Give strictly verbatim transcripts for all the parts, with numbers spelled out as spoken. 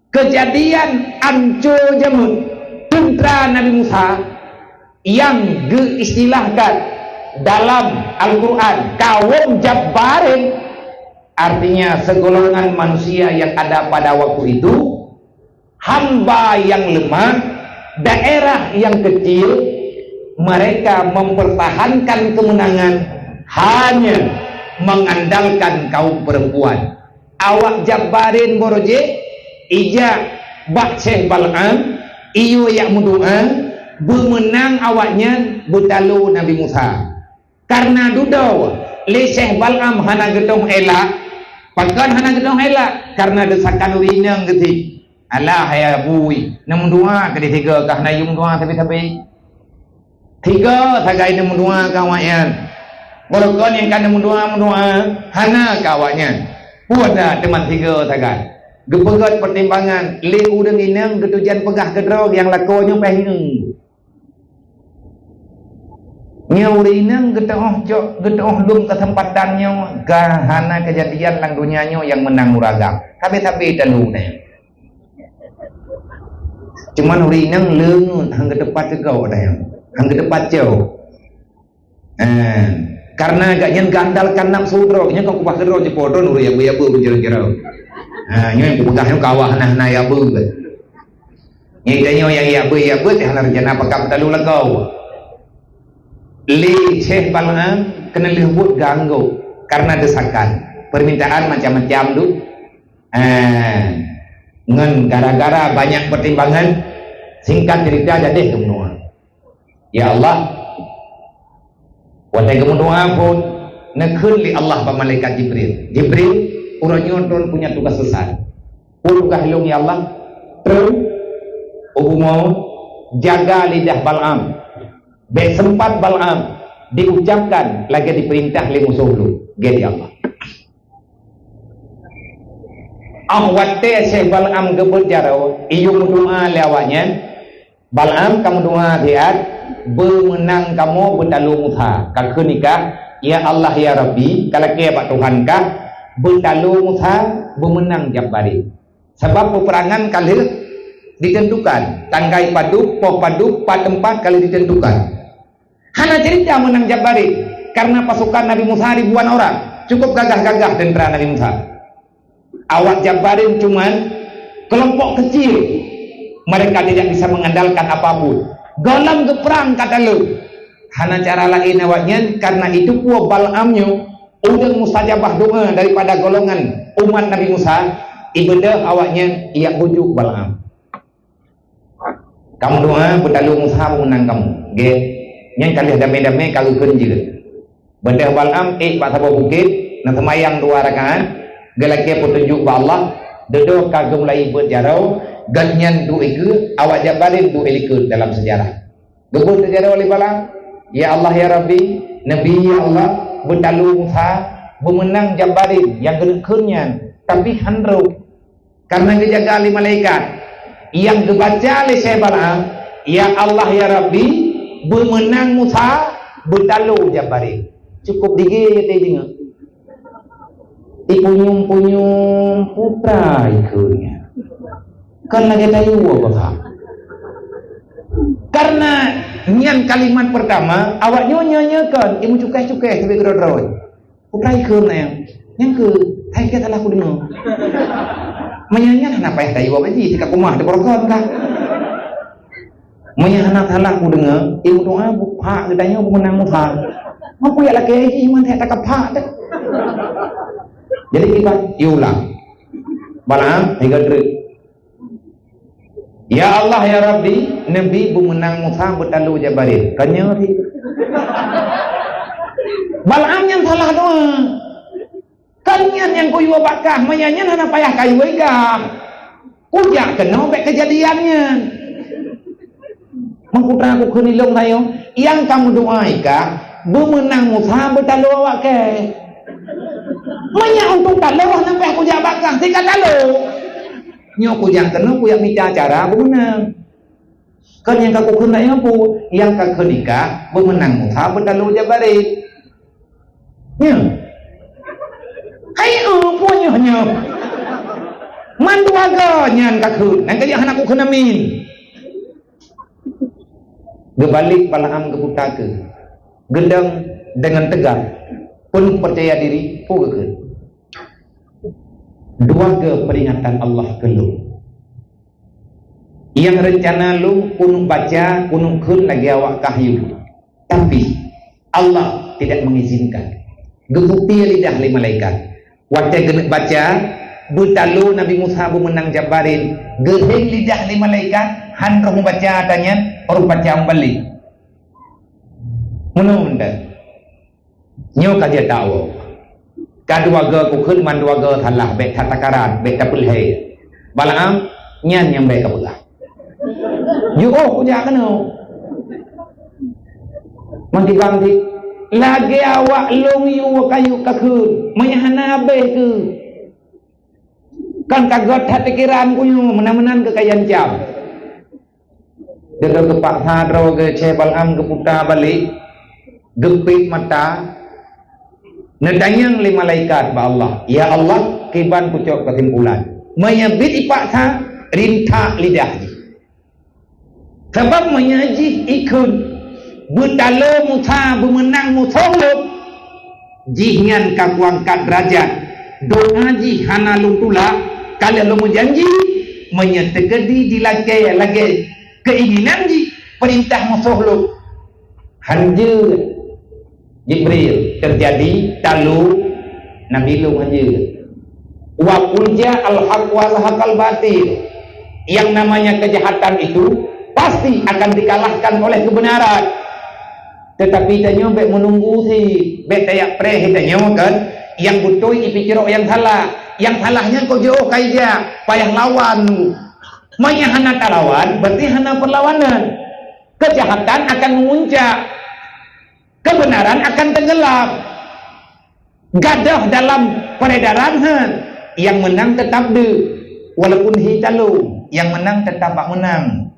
Keujadian ancô jameun teuntra Nabi Musa nyang geuistilahkan dalam Al-Quran kaum jabbarin, artinya segolongan manusia yang ada pada waktu itu, hamba yang lemah, daerah yang kecil, mereka mempertahankan kemenangan hanya mengandalkan kaum perempuan. Awak jabbarin boro jih, ijak bak Syekh Bal'am, iyue yak meudoa, beumeunang awaknyan beutalo Nabi Musa. Karena dudoe lé Syekh Bal'am hana geutoh elak, pakon hana geutoh elak? Karena desakan ureueng inong geuti. Alah, hai abu, neumeudoa keu di tiga kah na yum doa sabe-sabe. Tiga sagai neumeudoa keu awaknyan. Boro kon nyang ka neumeudoa-meudoa, hana keu awaknyan. Peue na teuma tiga sagai. Geupeugét pertimbangan, lé ureueng inong geutujan peugah keudroe nyang lakoe nyoe pih ngieng. Nyoe ureueng inong geutuoh cok, geutuoh lom keuseumpatan nyoe, ka hana keujadian lam donya nyoe nyang meunang ureueng agam. Sabe-sabe talu nyan. Cuman ureueng inong leungeut, han geuteupat teugoe dah nyan. Han geuteupat cok. Eh, karena gobnyan geuandalkan nafsu droe, nyan kon kubah keudroe jipo droe ureueng ya beu-ya beu beujarang-jarang. Ha, nyoe peugah nyoe kawah nah na ya beu. Nyan tanyoe nyang ya beu-ya beu teuh hana rencana pakat beutalo lakoe. Lé Syekh Bal'am keuneulheueh buet geuanggô karena desakan, permintaan macam-macam tu. Eh, ngon gara-gara banyak pertimbangan, singkat cerita jadi geumeudoa. Ya Allah, watée geumeudoa phon, neukheun lé Allah bak malaikat Jibril, "Jibril, uroe nyoe droen punya tugas besar. Peue tugas lôn ya Allah?" Treun u bumoe, jaga lidah Bal'am. Bék sempat Bal'am diucapkan lagée dipeurintah lé musoh lôn. Gét ya Allah. Óh watée Syekh Bal'am geubeuet jaroe, iyue meudoa lé awaknyan, Bal'am ka meudoa siat, beumeunang kamoe beutalo Musa, ka kheun kah, "Ya Allah, ya Rabbi," ka lakée bak Tuhan kah, "beutalo Musa, beumeunang Jabbarin." Sabab peupeurangan ka lheueh ditentukan, tanggai padub, poh padub, pat teumpat ka lheueh ditentukan. Hana cerita meunang Jabbarin, karena pasukan Nabi Musa ribuan orang, cukup gagah-gagah tentera Nabi Musa. Awak Jabbarin cuman kelompok kecil, mereka tidak bisa mengandalkan apapun. Gohlom geuprang ka talo. Hana cara laén awaknyan, karena itu peue Bal'am nyoe, ureueng mustajabah doa daripada golongan umat Nabi Musa, ibeudôh awaknyan ijak bujuk Bal'am. Kamoe doa beutalo Musa beumeunang kamoe. Gét. Nyan ka lheueh damé-damé ka geukheun jeuet. Beudôh Bal'am ék bak saboh bukét, neuseumayang dua rakaat, geulakée peutunjuk bak Allah, dudoe ka geumulai beuet jaroe, gobnyan duek ikeue, awak Jabbarin duek likot dalam seujarah. Geubeuet jaroe lé Bal'am, "Ya Allah, ya Rabbi, Nabi, ya Allah, beutalo Musa, beumeunang Jabbarin nyang geuneuk kheun nyan, tapi han rhot." Karena geujaga lé malaikat, nyang geubaca lé Syekh Bal'am, "Ya Allah, ya Rabbi, beumeunang Musa, beutalo Jabbarin." Cukup digée teuh deungoe. Ipunyueng-punyueng putra ikeue nyan. Kan lagée tayue beuha. Karena nyan kalimat pertama, awak nyoe nyoe nyoe kon, imeucukéh-cukéh sabe keudroe-droe. Putra ikheun na nyang, nyang keu, hai ka salah kudeungoe. Meunyoe nyan hana payah tayue gaji, tika kumah di porokon kah. Meunyoe hana salah kudeungoe, ilmu doa bu-, hak geutanyoe beumeunang Musa. Mampu yak lakée jih iman hai takap hak teh. Jadi kiban, iulang. Balah, tiga trik. "Ya Allah, ya Rabbi, Nabi beumeunang Musa beutalo Jabbarin." Kan nyoe ri. Bal'am nyan salah doa. Kan nyan nyang kuyue bak kah, meunyoe nyan hana payah kayue gah. Kujak keunoe bék keujadian nyan. Meuputra ku kheun ilong rayo, nyang ka meudoa ika, beumeunang Musa beutalo awak kée. Meunyoe untuk talo, hana payah kujak bak kah, tika talo. Nyoe kujak keunoe, kujak mita cara beumeunang. Kan nyang ka kukheun nyan peue? Nyang ka kheun ika, beumeunang Musa beutalo Jabbarin. Nyoe. Hai, oh, peue nyoe, nyoe? Mandua goe nyan ka kheun, nyang ka jeuet hana kukheun amin. Geubalek Balaam geuputa keu, geudong deungon teugar, penuh percaya diri, peue geukheun? Dua geu peringatan Allah keu lôn. Nyang reuncana lôn keuneuk baca, keuneuk kheun lagèe awak kah yue. Tapi, Allah tidak mengizinkan. Geupeutie lidah lé malaikat. Watèe geuneuk baca, beutalo Nabi Musa beumeunang Jabarin, geuheng lidah lé malaikat, han roh meubaca ata nyan, roh baca meubalek. Meunoe mantong. Nyoe ka jeuet tawoe. Ka dua geu kukheun, mandua geu salah, bèk tatakaran, bèk tapeulhèe. Balaam, nyan nyang bèk kapeugah. Jiôh kujak keunoe. Mantong bang cit, lagèe awak lôn yue ka yue kakheun, meunyo hana habéh keuh. Kan ka gèt that pikiran ku nyoe, meunan-meunan keu ka jiancam. Geudoe geupaksa droe geuh, Syekh Balaam geuputa balek, geupék mata, neutanyong lé malaikat bak Allah, "Ya Allah, kiban kucok keusimpulan." Meunyo bit ipaksa, rintak lidah jih. Sabab meunyo jih ikheun, "Beutalo Musa beumeunang musoh lôn," jihnyan ka kuangkat deurajat. Doa jih hana lôn tulak, ka lheueh lôn meujanji, meunyo teukeudi dilakèe lagèe keinginan jih, peurintah musoh lôn. Han jeuet. Jibril, teujadi talu Nabi lôn han jeuet. Wa qul ja'al haq wa zahaqal batil. Yang namanya kejahatan itu pasti akan dikalahkan oleh kebenaran. Tetapi tanyoe bèk meununggu sit, bèk tajak preh tanyoe kan. Nyang beutôi ipicirok nyang salah. Nyang salah nyan kok jiôh ka ijak, payah lawan. Meunyo hana talawan, berarti hana perlawanan. Kejahatan akan memuncak. Kebenaran akan tenggelam. Gadôh dalam peredaran, ha, nyang meunang teutap deuh, walaupun hi talông, nyang meunang teutap bak meunang.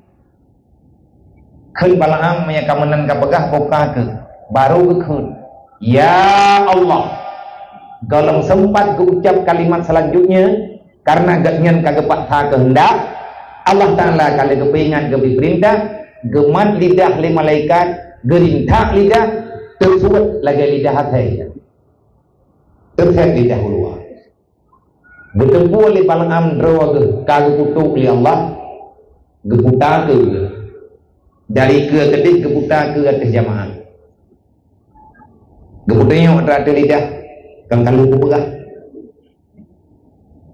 Kheun Balaam, meunyo ka meunan kapeugah, boh ka keuh, baru geukheun, "Ya Allah." Gohlom seumpat geuucap kalimat selanjutnya, karena gobnyan ka geupaksa keuheundak, Allah Taala ka lheueh geupeuingat, geubri peurintah, geumat lidah lé malaikat, geurintak lidah, teusuet lagèe lidah asèe. Teusèt lidah u luwa. Geuteupeue lé Balaam droe geuh ka geupeutrok lé Allah, geuputa keue geuh. Dari keue keudeh geuputa keue ateueh jamaah. Geupeutunyok atra ateueh lidah, kan ka lheueh geupeugah.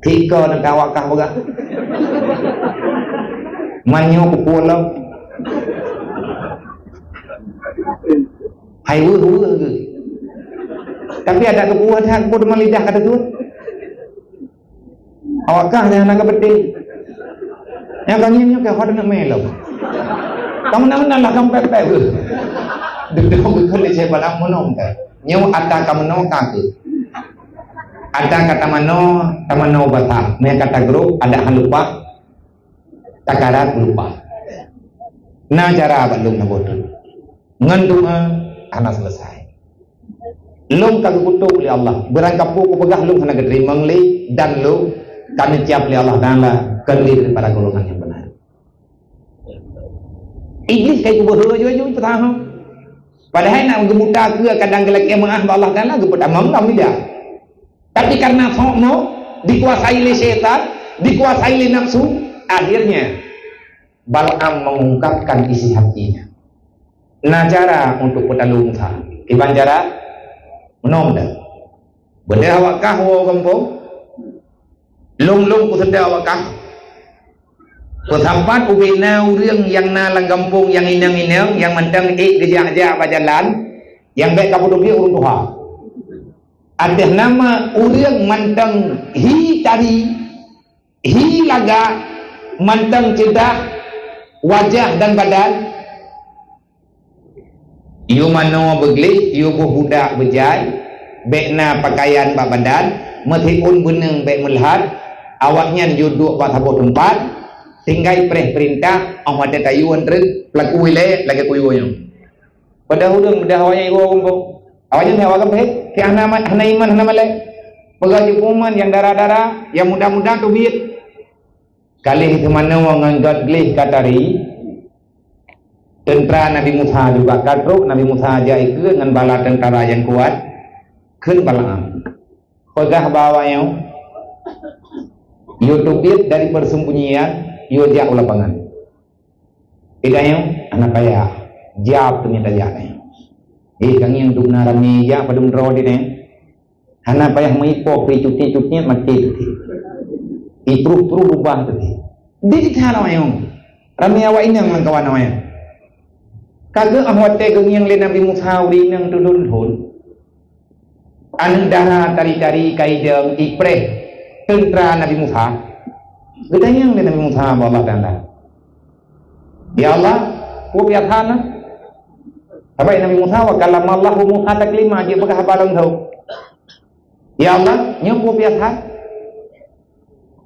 Tiko neuk awak kah peugah. Meunyoe pukul lom. Hai weueh-weueh geuh. Tapi adak geupeugah that, peue teuma lidah ka teutuet. Awak kah nyang hana geupeudeh. Nyang ka ngieng nyoe ka hot neuk mé lom. Kamoe na meunan lah kamoe pèt-pèt geuh. Dudoe geuh lé cébat amoe nong ka. Nyoe ata ka meunoe ka keuh. Ata ka tamanoe, tamanoe basah. Meunan ka tagrôp, adak han lumpah, takarat lumpah. Na cara bak lôn saboh teuk. Ngon doa hana selesai. Lôn ka geukutok lé Allah. Beurangkapeue kupeugah lôn hana geuteurimong lé, dan lôn ka neucab lé Allah Taala keu lé daripada golongan nyang beuna. Iblih ka geuboh laju-laju peutahong. Padahai nak geubuta keue kadang geulakèe meu'ah bak Allah Taala, geupeutamong lam lidah. Tapi karena sok mo, dikuasai lé syaitan, dikuasai lé nafsu, akhirnya Balaam mengungkapkan isi hatinya. Na cara untuk peutalo Musa. Kiban cara? Meunoe dah. Beudôh awak kah woe gampông. Lôn-lôn kuseudeh awak kah. Peusampat ubé na ureueng nyang na lam gampông nyang inong-inong, nyang mantong ék geujak-jak bak jalan, nyang bèk ka peuteubiet ureueng tuha. Ateueh nama ureueng mantong hi tari, hi lagak, mantong ceudah wajah dan badan, yue manoe beugleh, yue boh budak beujai, bèk na pakaian bak badan, meusiôn beuneung bèk meulhat, awaknyan yue duek bak saboh teumpat, tinggai preh peurintah, 'oh watèe tayue treuk, peulaku ilèe lagèe kuyue nyoe. Padahai ureueng, padahai awaknyan iwoe gampông. Awaknyan hana gampông, keu hana ma-, hana iman, hana malèe. Peugah jipeuman nyang dara-dara, nyang muda-muda teubiet. Ka lheueh teumanoe ngon göt gleh ka tari, teuntra Nabi Musa juga ka trok, Nabi Musa jak ikeue ngon bala teuntara nyang kuat, kheun Balaam, "Peugah bak awaknyoe, 'Yue teubiet dari persembunyian, 'yue jak u lapangan.' Di tanyoe hana payah jak teungoh tajak nyan. Di tangieng dum na ramé jak padum droe di nyan. Hana payah meuipoh, icut-icut nyan maté teuti. Ipruh-pruh ubah teuti." Di teuka awaknyoe, ramé awak inong lamkawan awaknyan. Ka geuh watée geungieng lé Nabi Musa ureuëng inong tulôn-tulôn, aneuëk dara tari-tari ka idong ipreh teuntra Nabi Musa. Geutanyong lé Nabi Musa bak Allah Taala, "Ya Allah, peue biasa na?" Saban Nabi Musa, "Wa kallamallahu Musa taklima," jeuet peugah haba lom tho. "Ya Allah, nyoe peue biasa?"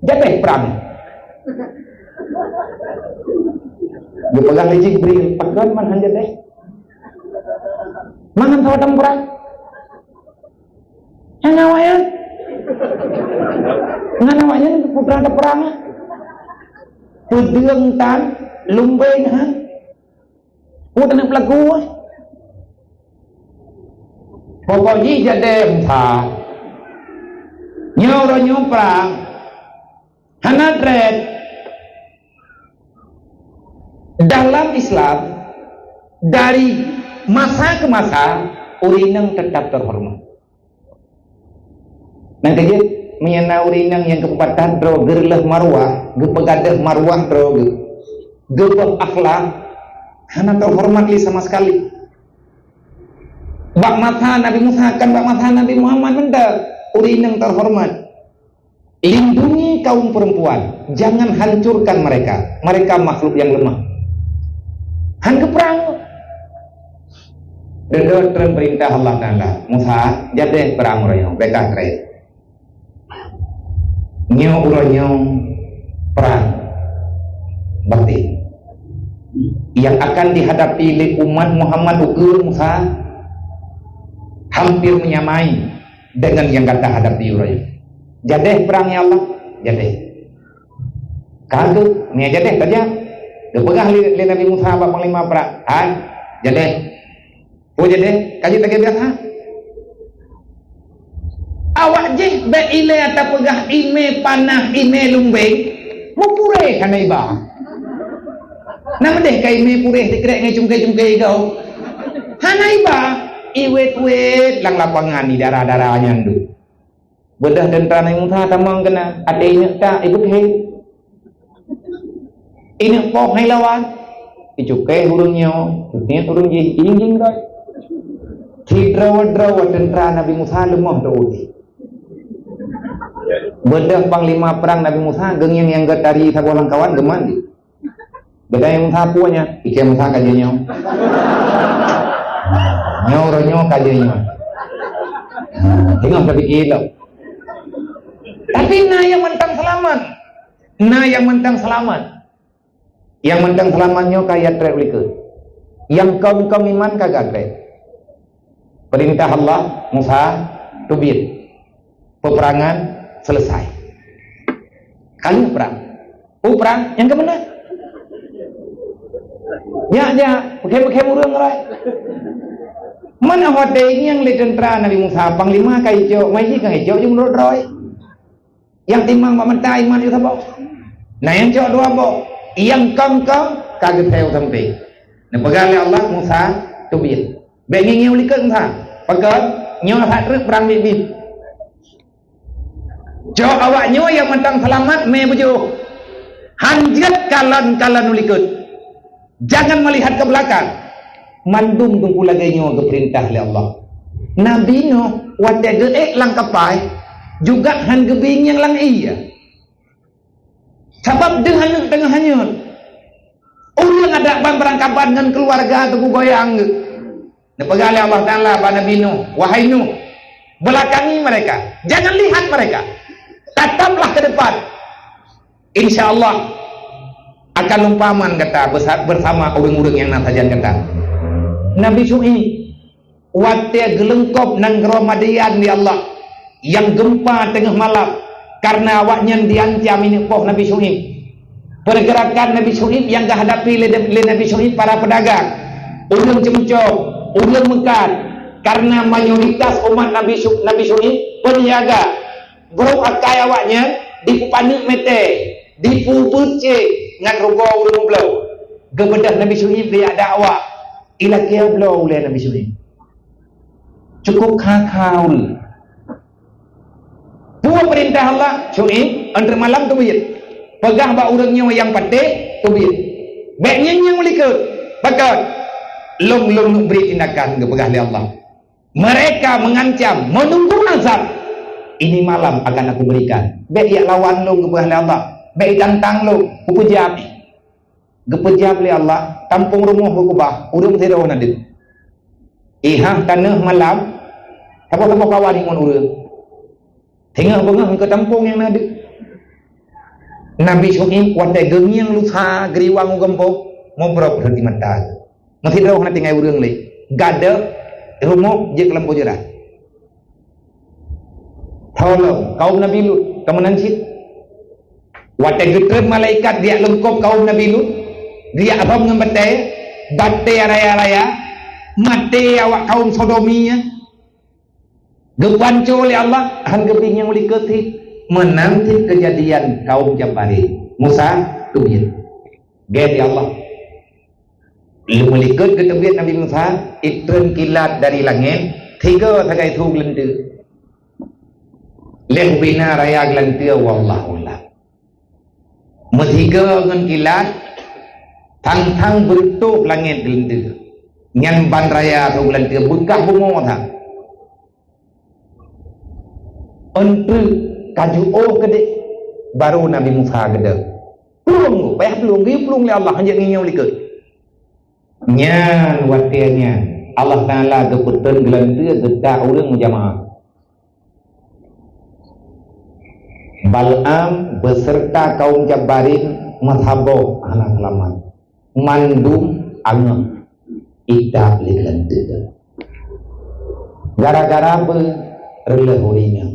"Jadeh prang." Geupeugah lé Jibril, "Pakon man han jadeh? Man han sawadang prang?" Nyan awaknyan. Nyan awaknyan putra teuprang. Peudeueng tan, lumbeng han. Peue taneuk peulaku? Pokok jih jadeh Musa. Nyoe uroe nyoe prang. Hana treb. Dalam Islam, dari masa ke masa, ureuëng inong tetap terhormat. Nyang keujeuet, meunyoe na ureuëng inong nyang geupeupatat droe geureuleuh marwah, geupeugadeuh marwah droe geuh, geupeuakhlak, hana teuhoreumat lé sama sekali. Bak masa Nabi Musa, kan bak masa Nabi Muhammad mantong, ureuëng inong teuhoreumat. Lindungi kaum perempuan, jangan hancurkan mereka. Mereka makhluk yang lemah. Han geuprang. Deungon treun peurintah Allah Taala, "Musa, jadeh prang uroe nyoe, bèk ka treb. Nyoe uroe nyoe prang batin yang akan dihadapi lé umat Muhammad ukeue Musa hampir menyamai dengan nyang gata hadapi uroe nyoe. Jadeh prang, ya Allah, jadeh." Ka geuh, meunyo jadeh tajak. Geupeugah lé, lé Nabi Musa bak panglima prang, "Hai, jadeh." "Oh, jadeh, ka jeuet lagèe biasa." Awak jih bèk ilèe tapeugah imè panah, imè lumbeng, meupuréh hana iba. Na meudeh ka imè puréh sikrek ngon cungké-cungké igoe. Hana iba, iwet-wet lam lapangan di dara-dara nyan dum. Beudôh teuntra Nabi Musa tamong keunan, até ineuk tak ipeukhe. Ineuk poh hai lawan, icuké ureueng nyoe, icuké ureueng jih, ingging doi. Sidroe-droe teuntra Nabi Musa leumoh teu udeh. Beudôh panglima prang Nabi Musa geungieng nyang geuh tari saboh lam kawan geuman di. Geutanyoe Musa peue nyan? Ikeu Musa ka jeuet nyoe. Nyoe uroe nyoe ka jeuet nyoe. Ha, teungoh tapike lom. Tapi na nyang mantong seulamat. Na nyang mantong seulamat. Nyang mantong seulamat nyoe ka jak treb likot. Nyang kong-kong iman ka jak treb. Peurintah Allah, Musa, teubiet. Peupeurangan seuleusai. Ka lheueh prang. Oh, prang nyang keumeunang. Nyak-nyak, peukhém-peukhém ureueng rot. Mana watèe nyang lé teuntra Nabi Musa, panglima ka icok, mai jih ka icok, jeuet meunurot droe. Nyang timang bak mata iman yue saboh. Na nyang cok dua boh, nyang kong-kong ka geuseu sampé. Neupeugah lé Allah, "Musa, teubiet." Bèk ngieng-ngieng u likot Musa. Pakon? Nyoe that treuk prang biet-biet. Cok awak nyoe nyang mantong seulamat mé beujôh. Han jeuet kalon-kalon u likot. Jangan melihat ke belakang. Mandum teungku lagèe nyoe geupeurintah lé Allah. Nabi Nuh watèe geuék lam kapai juga han geubri ngieng lam ié. Sabab deuh aneuk teungoh hanyot. Ureueng adak ban beurangkaban ngon keuluwarga teupeugoyang geuh. Neupeugah lé Allah Taala bak Nabi Nuh, "Wahai Nuh, belakangi mereka, jangan lihat mereka. Tataplah ke depan. Insya Allah akan lom peuaman gata beusa-, beusama ureueng-ureueng nyang na sajan gata." Nabi Syu'aib watèe geuleungkop nanggroe Madyan lé Allah, nyang geumpa teungoh malam, kareuna awaknyan jiancam ineuk poh Nabi Syu'aib. Pergerakan Nabi Syu'aib nyang geuhadapi lé, lé Nabi Syu'aib para pedagang, ureuëng ceumeucom, ureuëng meukat, karena mayoritas umat Nabi Syu-, Nabi Syu'aib peuniaga. Brok akai awaknyan dipeupaneuk meuté, dipeubuet cék ngon rugoe ureuëng meubloe. Geubeudôh Nabi Syu'aib geujak dakwah, ilakée bloe ulée Nabi Syu'aib. Cukup kha-kha ureuëng. Peue peurintah Allah? Syu'aib, 'oh treb malam teubiet. Peugah bak ureuëng nyoe nyang patéh, teubiet. Bék ngieng-ngieng u likot. Pakon? Lôn, lôn bri tindakan, geupeugah lé Allah. Mereka mengancam, menunggu azab. Ini malam akan aku berikan. Bék jak lawan lôn, geupeugah lé Allah. Bék jitantang lôn, kupeujeuet. Geupeujeuet lé Allah, tampông rumoh geukeubah, ureuëng sidroe na deuh. Ihah tanoh malam, saboh-saboh kawan ngon ureuëng. Singoh beungoh keu tampông nyang na deuh. Nabi Syu'aib watée geungieng lusa geuriwang u gampông, mubrok reuti mata. Meusidroe hana tinggai ureuëng lé. Gadôh rumoh jeuet keu lampôh jurah. Tolong, kaum Nabi Lut, kamoe nan cit. Watée geutrön malaikat geujak leungkôb kaum Nabi Lut, geujak rhom ngon batée, batée raya-raya, maté awak kaum Sodomi nyan. Geupanco lé Allah, han geubri ngieng u likot cit. Meunan cit keujadian kaum Jabbarin. Musa, teubiet. Gét lé Allah. Lheueh meulikot geuteubiet Nabi Musa, itrön kilat dari langét, tiga sagai su geuleunteuk. Lheueh bina raya geulanteue, wallahu a'lam. Meusigoe ngon kilat, thang-thang beureutoh langét geuleunteuk. Nyan ban raya su geulanteue beukah bumoe that. Eunteuk ka jiôh keudeh, baru Nabi Musa geudong. Plueng, payah plueng, geuyue plueng lé Allah, hanjeuet ngieng u likot. Nyan watée nyan, Allah Taala geupeutreun geulanteue geutak ureuëng meujamaah. Bal'am beserta kaum Jabbarin meusaboh hana seulamat. Mandum angoh itak lé geulanteue. Gara-gara beu reuloh ureuëng nyan.